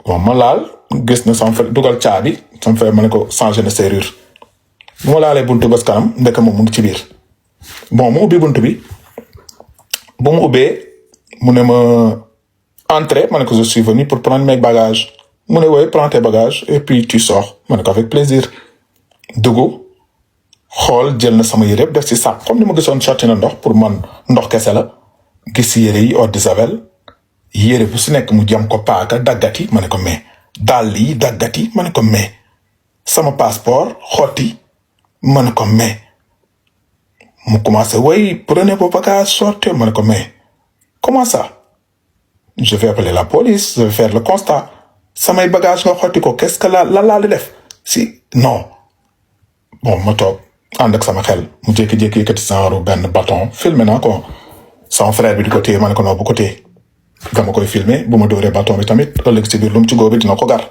bon ma laal gis na sama frère dugal caabi sama frère ma ne ko changer na serrure bu ma laalee buntu bés kanam ndek moom mu ngi ci biir bon mu ubbi buntu bi bu mu ubbee mu ne ma entrer ma ne ko je suis venu pour prendre mes bagages mu ne oui prends tes bagages et puis tu sors ma ne ko avec plaisir dugg xool jël na sama yére def ci sac comme ni ma gisoon sotti na ndox pour man ndox kese la gis yére yi eau de javel yére bu si nekk mu jam ko paaka daggati ma ne ko mais dàll yi daggati ma ne ko mais sama passeport xotti ma ne ko mais mu commencé oui prenez vos bagages sortez ma ne ko mais comment ça je vais appeler la police je vais faire le constat samay bagages nga xotti ko qu'est-ce que la di def si non bon ma toog ànd ak sama xel mu jékki-jékki yëkkati genre benn bâton filmé naa ko sama frère bi di ko téye ma ne ko non bu ko téye dama koy filmé bu ma dóoree bâton bi tamit ëllëg si biir lu mu ci góob bi dina ko gar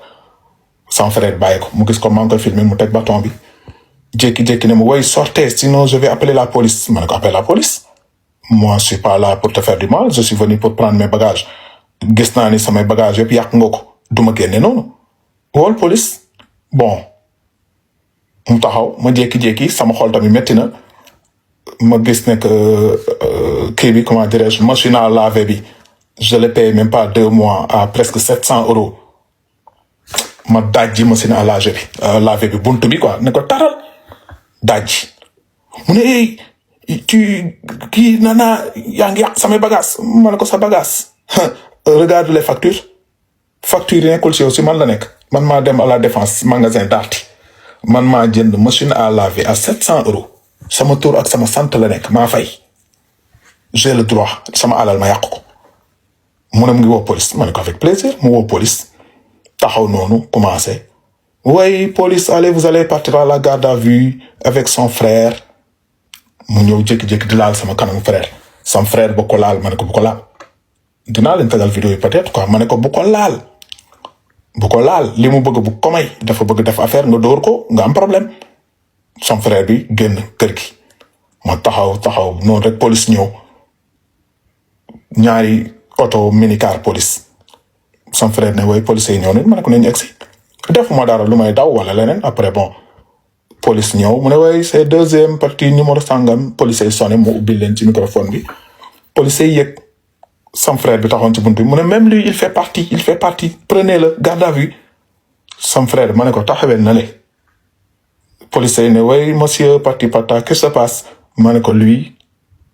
sama frère bàyyi ko mu gis ko maa ngi koy filmé mu teg bâton bi jékki-jékki ne mu woy sortez sinon je vais appeler la police ma ne ko appeler la police moi je suis pas là pour te faire du mal je suis venu pour prendre mes bagages gis naa ni samay bagages yëpp yàq nga ko du ma génne noonu wool police bon mu taxaw ma jékki-jékki sama xol tamit métti na ma gis ne que kii bi comment dirais-je machine à laver bi je l'ai payé même pas 2 mois à presque 700 €. ma dajji machine à laver bi buntu bi quoi ne ko taral dajji mu ne kii nana yaa ngi yàq samay bagages ma ne ko sa bagages regarde les factures yi nekkul si yow si man la nekk man maa dem à la défense magasin Darty man maa jënd machine à laver à 700 € sama tur ak sama sant la nekk maa fay j'ai le droit sama alal ma yàq ko mu ne mu ngi woo police ma ne ko avec plaisir mu woo police taxaw noonu commencé oui police allez vous allez partir à la garde à vue avec son frère mu ñëw jékki-jékki di laal sama kanam frère sama frère bu ko laal ma ne ko bu ko laal dinaa leen tegal vidéo yi peut-être quoi ma ne ko bu ko laal li mu bëgg bu ko may dafa bëgg def affaire nga dóor ko nga am problème son frère bi génn kër gi ma taxaw noonu rek police ñëw ñaari auto minicar police son frère ne way police yi ñëw nañ ma ne ko nañu egsi defuma dara lu may daw wala leneen après bon police ñëw mu ne way c'est deuxième partie numéro sangam police yi sonné mu ubbi leen ci microphone bi police yi yëg son frère bi taxoon ci buntu bi mu ne même lui il fait partie prenez-le garde à vue son frère ma ne ko taxawel na le police yi ne way monsieur parti pata qu'est-ce qui se passe ma ne ko lui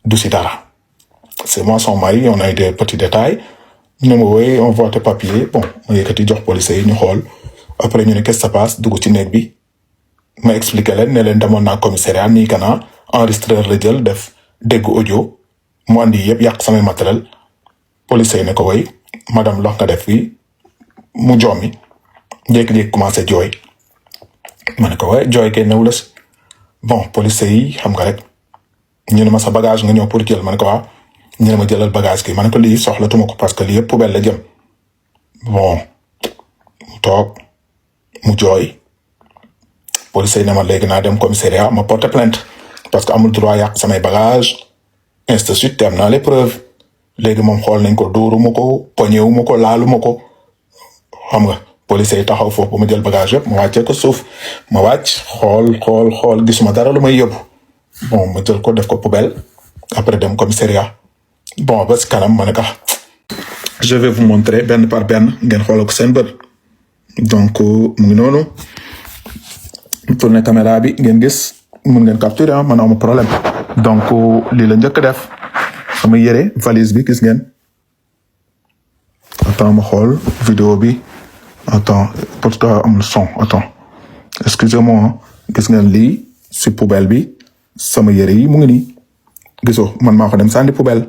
du si dara c'est moi son mari on a eu des petits détails ñu ne ma way on voit tes papiers bon ma yëkkati jox police yi ñu xool après ñu ne qu'est-ce qui se passe dugg ci néeg bi ma expliqué leen ne leen demoon naa commissariat nii kana enregistreur la jël def dégg audio mu andi yëpp yàq samay matériel police yi ne ko way madame lox nga def fii mu jommi jékki-jékki commencé jooy ma ne ko way jooy kay new la si bon police yi xam nga rek ñu ne ma sa bagage nga ñëw pour jël ma ne ko waaw ñu ne ma jëlal bagage ki ma ne ko lii soxlatuma ko parce que lii yëpp poubelle la jëm bon mu toog mu jooy police yi ne ma léegi naa dem commissariat ma porter plainte parce que amul droit yàq samay bagage ainsi de suite te am naa les preuves léegi moom xool nañ ko dóoruma ko poñewuma ko laaluma ko xam nga police yi taxaw foofu ba ma jël bagage yëpp ma wàccee ko suuf ma wàcc xool gisuma dara lu may yóbbu bon ma jël ko def ko poubelle après dem commissariat bon ba si kanam ma ne ko je vais vous montrer benn par benn ngeen xoolal ko seen bët donc mu ngi noonu tourner caméra bi ngeen gis mun ngeen capturer man amul problème donc lii la njëkk def sama yére valise bi gis ngeen attends ma xool vidéo bi attends pourquoi amul son attends excusez-moi gis ngeen lii si poubelle bi sama yére yi mu ngi nii gisoo man maa ko dem sànni poubelle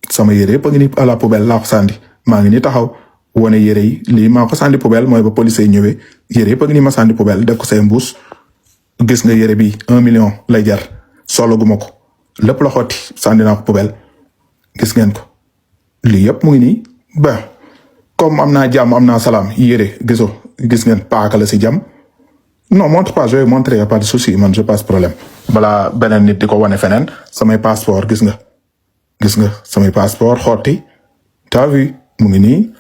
sama yére yëpp a ngi nii à la poubelle laa ko sànni maa ngi nii taxaw wane yére yi lii maa ko sànni poubelle mooy ba police yi ñëwee yére yëpp a ngi nii ma sànni poubelle def ko say mbuus gis nga yére bi 1 million lay jar solo gu ma ko lépp la xotti sànni naa ko poubelle gis ngeen ko lii yëpp mu ngi nii ba comme am naa jàmm am naa salaam yére gisoo gis ngeen paaka la si jàmm non montre pas je vais montrer y a pas de souci man je passe problème balaa beneen nit di ko wane feneen samay passeport gis nga samay passeport xotti t'as vu mu ngi nii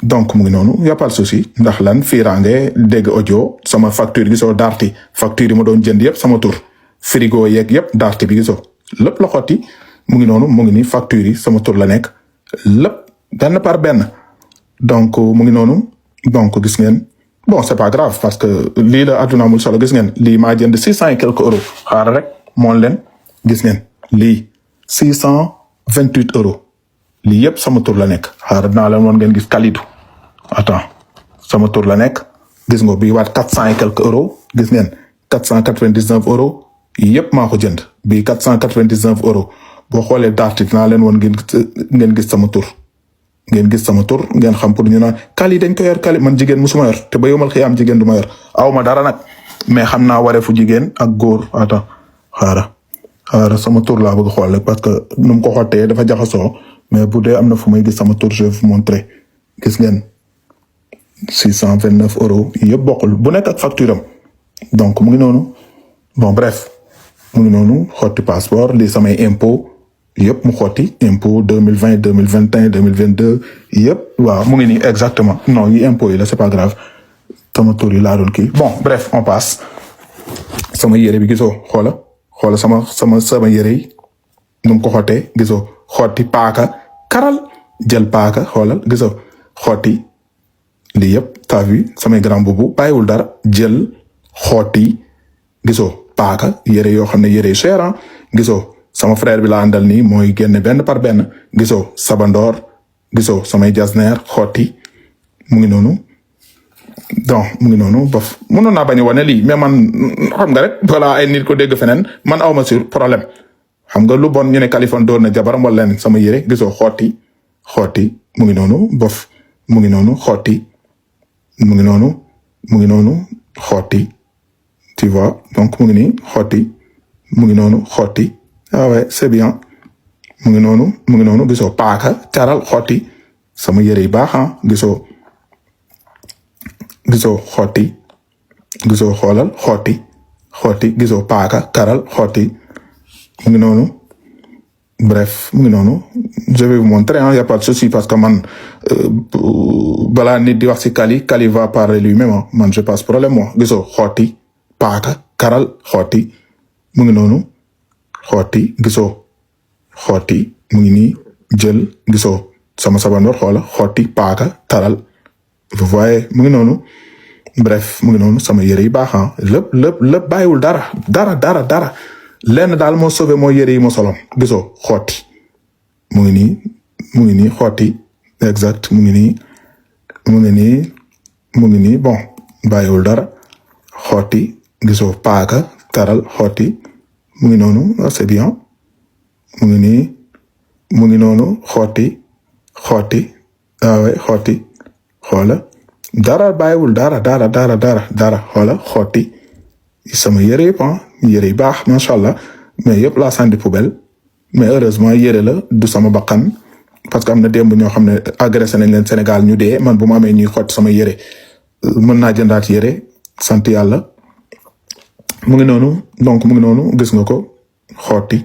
donc mu ngi noonu y a pas de souci ndax lan fiiraange dégg audio sama facture gisoo Darty facture yi ma doon jënd yëpp sama tur frigo yeeg yëpp Darty bi gisoo lépp la xotti mu ngi noonu mu ngi nii facture yi sama tur la nekk lépp benn par benn donc mu ngi noonu donc gis ngeen bon c'est pas grave parce que lii la àdduna amul solo gis ngeen lii maa jënd 600 et quelques euros xaaral rek moon leen gis ngeen lii 628 euros lii yëpp sama tur la nekk xaaral dinaa leen woon ngeen gis Kalidou attends sama tur la nekk gis nga bii waat 400 et quelques euros gis ngeen 499 euros yëpp maa ko jënd bii 499 euros boo xoolee Darty dinaa leen woon ngeen gis sama tur ngeen gis sama tur ngeen xam pour ñu naan Kali dañ ko yor Kali man jigéen musuma yor te ba yomal xiyaam jigéen du ma yor aw ma dara nag mais xam naa wareefu jigéen ak góor attends xaaral sama tur laa bëgg xool parce que nu mu ko xottee dafa jaxasoo mais bu dee am na fu may gis sama tur je vais vous montrer gis ngeen 629 euros yëpp bokkul bu nekk ak facture am donc mu ngi noonu bon bref mu ngi noonu xotti passeport lii samay impôt yëpp mu xotti impôt 2020 2021 2022 yëpp waaw mu ngi nii exactement non yi impôt yi la c'est pas grave sama tur yi laa doon kii bon bref on passe sama yére bi gisoo xoola sama yére yi nu mu ko xottee gisoo xotti paaka karal jël paaka xoolal gisoo xotti lii yëpp t'as vu samay grand boubou bàyyiwul dara jël xotti gisoo paaka yére yoo xam ne yére yu cher gisoo sama frère bi la àndal nii mooy génne benn par benn gisoo sabandoor gisoo samay jasneer xotti mu ngi noonu donc mu ngi noonu bof mënoon naa bañ a wane lii mais man xam nga rek voilà ay nit ko dégg feneen man awma sur problème xam nga lu bon ñu ne Kaliphone door na jabaram wala leen sama yére gisoo xotti mu ngi noonu bof mu ngi noonu xotti mu ngi noonu xotti tu vois donc mu ngi nii xotti mu ngi noonu xotti ah ouais c'est bien mu ngi noonu gisoo paaka caral xotti sama yére yi baax gisoo xotti gisoo xoolal xotti gisoo paaka karal xotti mu ngi noonu bref mu ngi noonu je vais vous montrer y a pas de souci parce que man balaa nit di wax ci Kali va parler lui-même man je passe problème moi gisoo xotti paaka karal xotti mu ngi noonu xotti gisoo xotti mu ngi nii jël gisoo sama sabandoor xoola xotti paaka taral vous voyez mu ngi noonu bref mu ngi noonu sama yére yi baax lépp bàyyiwul dara lenn daal moo sauvé moo yére yi ma soloon gisoo xotti mu ngi nii xotti exact mu ngi nii bon bàyyiwul dara xotti gisoo paaka taral xotti mu ngi noonu c'est bien mu ngi noonu xotti xotti xoola dara bàyyiwul dara xoola xotti sama yére yëpp yére yi baax macha allah mais yëpp laa sànni poubelle mais heureusement yére la du sama bakkan parce que am na démb ñoo xam ne agressé nañ leen Sénégal ñu dee man bu ma amee ñuy xotti sama yére mën naa jëndaat yére sant yàlla mu ngi noonu donc mu ngi noonu gis nga ko xotti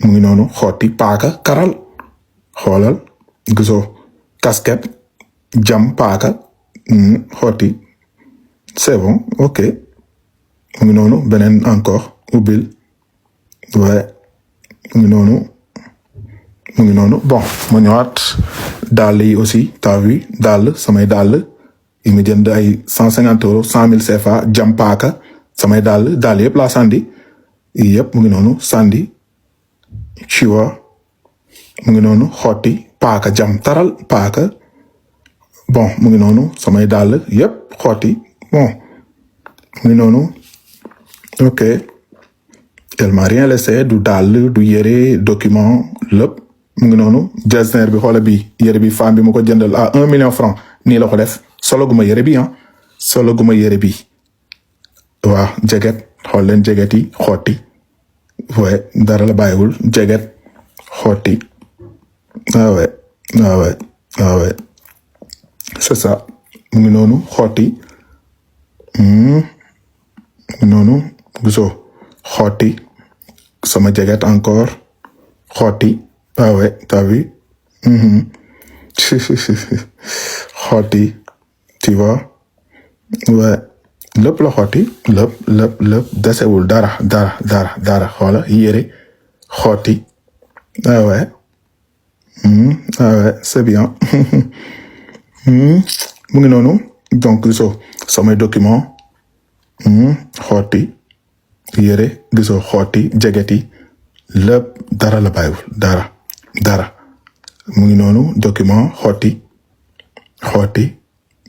mu ngi noonu xotti paaka karal xoolal gisoo casquette jam paaka xotti c'est bon ok mu ngi noonu beneen encore ubbil ouais mu ngi noonu bon ma ñëwaat dàll yi aussi t'as vu dàll samay dàll yi ma jënd ay 150 euros 100 000 CFA jam paaka samay dàll yëpp laa sànni yëpp mu ngi noonu sànni tu vois mu ngi noonu xotti paaka jam taral paaka bon mu ngi noonu samay dàll yëpp xotti bon mu ngi noonu ok elle m'a rien laissé du dàll du yére document lépp mu ngi noonu jasner bi xoola bi yére bi femme bi ma ko jëndal à 1 million francs nii la ko def solo guma yére bi solo guma yére bi waaw jeget xool leen jeget yi xotti ouais dara la bàyyiwul jeget xotti ouais c'est ça mu ngi noonu xotti mu ngi noonu gisoo xotti sama jeget encore xotti ouais t'as vu xotti tu vois ouais lépp la xotti lépp desewul dara xoola yére xotti ah ouais c'est bien mu ngi noonu donc gisoo samay document xotti yére gisoo xotti jegeti lépp dara la bàyyiwul dara mu ngi noonu document xotti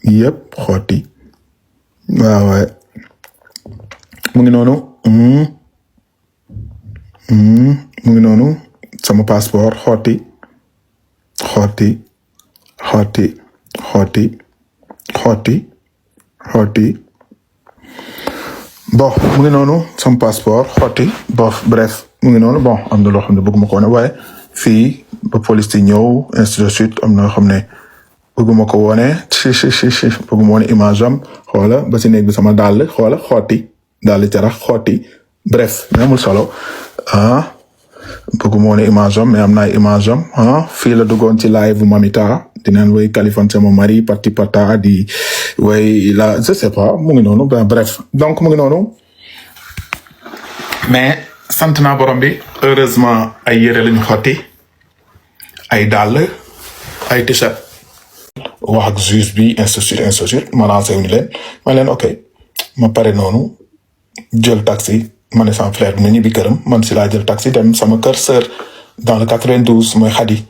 yëpp xotti waaw waay mu ngi noonu mu ngi noonu sama passeport xotti bon mu ngi noonu sama passeport xotti bof bref mu ngi noonu bon am na loo xam ne bëgguma ko wane waaye fii ba police yi ñëw ainsi de suite am na loo xam ne bëgguma ko wone bëgguma wone image am xoola ba si néeg bi sama dàll xoola xotti dàll carax xotti bref amul solo bëgguma wone image am mais am na ay image am fii la duggoon ci live Mamita dineen way Kaliphone c'est mon mari parti pata di way la je sais pas mu ngi noonu bref donc mu ngi noonu mais sant naa borom bi heureusement ay yére lañu xotti ay dàll ay t-shirt wax ak juge bi ainsi de suite ma lancé wuñu leen ma leen ok ma pare noonu jël taxi ma ne sama frère bi na ñibbi këram man si laa jël taxi dem sama kër sœur dans le 92 mooy Xadi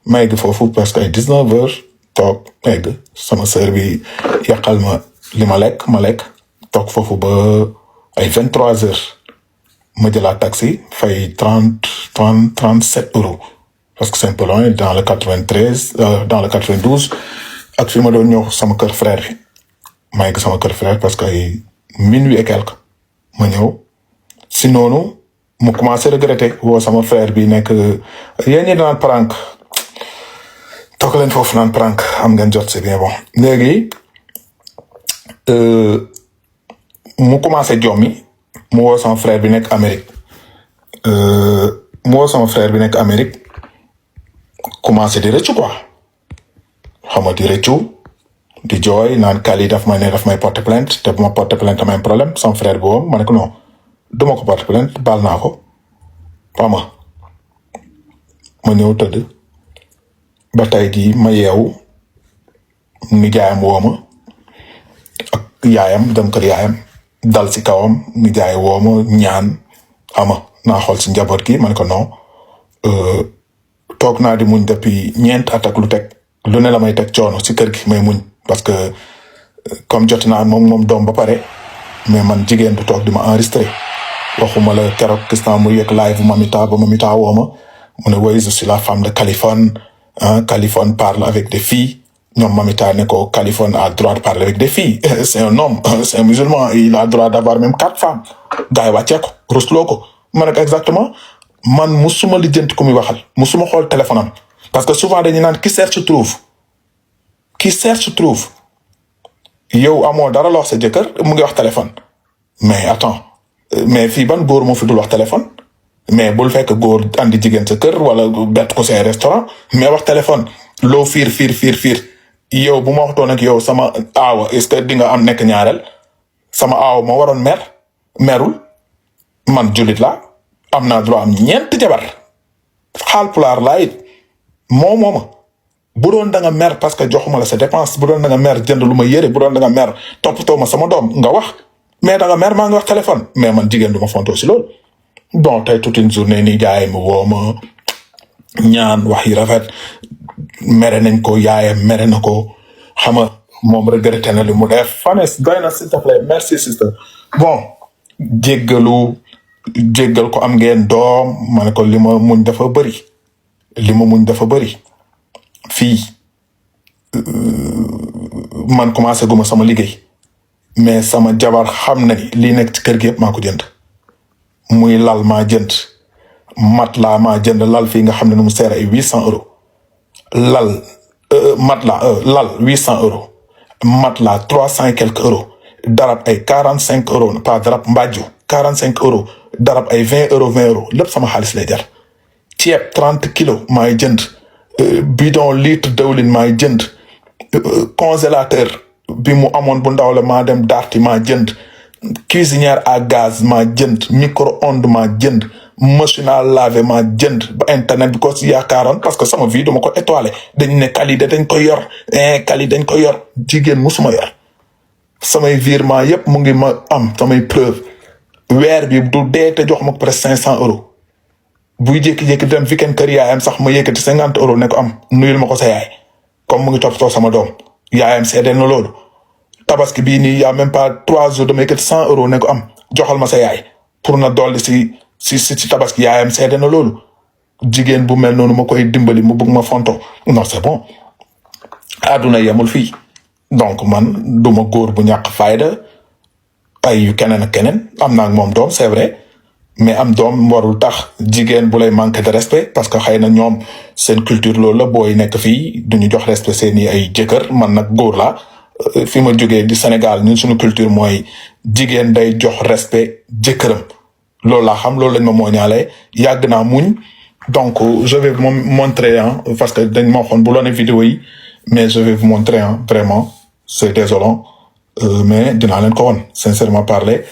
ma egg foofu parce que ay 19 heures toog egg sama sœur bi yàqal ma li ma lekk toog foofu ba ay 23 heures ma jëlaat taxi fay 37 euros parce que c'est un peu loin dans le 92 ak fi ma doon ñëw sama kër frère bi ma egg sama kër frère parce que ay minuit et quelque ma ñëw si noonu mu commencé regretter woo sama frère bi nekk yéen ñi daan prank toog leen foofu naan prank am ngeen jot c'est bien bon léegi mu commencé jommi mu woo sama frère bi nekk Amérique commencé di rëccu quoi xam nga di rëccu di jooy naan Kali daf may porter plainte te bu ma porter plainte am problème sama frère bi woon ma ne ko non duma ko porter plainte baal naa ko ma ñëw tëdd ba tey jii ma yeewu nijaayam woo ma ak yaayam dem kër yaayam dal si kawam nijaay woo ma ñaan naa xool si njaboot gi ma ne ko non toog naa di muñ depuis 4 at ak lu teg lu ne la may teg coono si kër gi may muñ parce que comme jot naa moom doom ba pare mais man jigéen du toog di ma enregistré waxuma la keroog gis naa mu yegg live Mamita ba Mamita woo ma mu ne oui je suis la femme de Kaliphone Kaliphone parle avec des filles ñoom Mamita ne ko Kaliphone a droit de parler avec des filles c'est un homme c'est un musulman il a droit d'avoir même 4 femmes gars yi wàccee ko rusloo ko ma ne ko exactement man musuma lijjanti ku muy waxal musuma xool téléphone am parce que souvent dañuy naan qui cherche trouve yow amoo dara la wax sa jëkkër mu ngi wax téléphone mais attends mais fii ban góor moo fi dul wax téléphone mais bul fekk góor andi jigéen sa kër wala bett ko sa restaurant mais wax téléphone loo fiir yow bu ma waxtoon ak yow sama aawa est-ce que di nga am nekk ñaareel sama aawa moo waroon merul man jullit la am naa droit am 4 jabar Haalpulaar laa it mooma bu doon da nga mer parce que joxuma la sa dépense bu doon da nga mer jënd lu ma yére bu doon da nga mer toppatoo ma sama doom nga wax mais da nga mer maa ngi wax téléphone mais man jigéen du ma fontoo si loolu bon tey toute une journée nii jaay mu woo ma ñaan wax yi rafet mere nañ ko yaayam mere na ko xam nga moom regretté na li mu def Fanes doy na s'il te plaît merci sister bon jéggal ko am ngeen doom ma ne ko li ma muñ dafa bëri fii man commencé guma sama liggéey mais sama jabar xam na ni lii nekk ci kër gi yëpp maa ko jënd muy lal maa jënd matelas maa jënd lal fii nga xam ne nu mu seer ay 800 euros lal lal 800 euros matelas 300 et quelques euros darab ay 45 euros pas darab mbàjju 45 euros darab ay 20 euros lépp sama xaalis lay jar ceeb 30 kilos maay jënd bidon litre dawlin maay jënd congélateur bi mu amoon bu ndaw la maa dem darti maa jënd cuisinière à gaz maa jënd micro-ondes maa jënd machine à laver maa jënd ba internet bi ko si yaakaaroon parce que sama vie dama ko étoilé dañ ne qualité dañ ko yor qualité dañ ko yor jigéen musuma yor samay virement yépp mu ngi ma am samay preuve weer bi du dee te jox ma presque 500 euros buy jékki-jékki dem weekend kër yaayam sax ma yëkkati 50 euros ne ko am nuyul ma ko sa yaay comme mu ngi toppatoo sama doom yaayam seedeel na loolu tabaski bii nii y'a même pas 3 jours dama yëkkati 100 euros ne ko am joxal ma sa yaay pour na dolli si tabaski yaayam seede na loolu jigéen bu mel noonu ma koy dimbali mu bëgg ma fonto non c'est bon àdduna yemul fii donc man duma góor bu ñàkk fayda ay yu keneen ak keneen am naa ak moom doom c'est vrai mais am doom warul tax jigéen bu lay manquer de respect parce que xëy na ñoom seen culture loolu la booy nekk fii duñu jox respect seeni ay jëkkër man nag góor la fi ma jógee di Sénégal ñun suñu culture mooy jigéen day jox respect jëkkëram loolu laa xam loolu lañ ma mooñaale yàgg naa muñ donc je vais vous montrer parce que dañ ma waxoon bu loone vidéo yi mais je vais vous montrer vraiment c'est désolant mais dinaa leen ko won sincèrement parler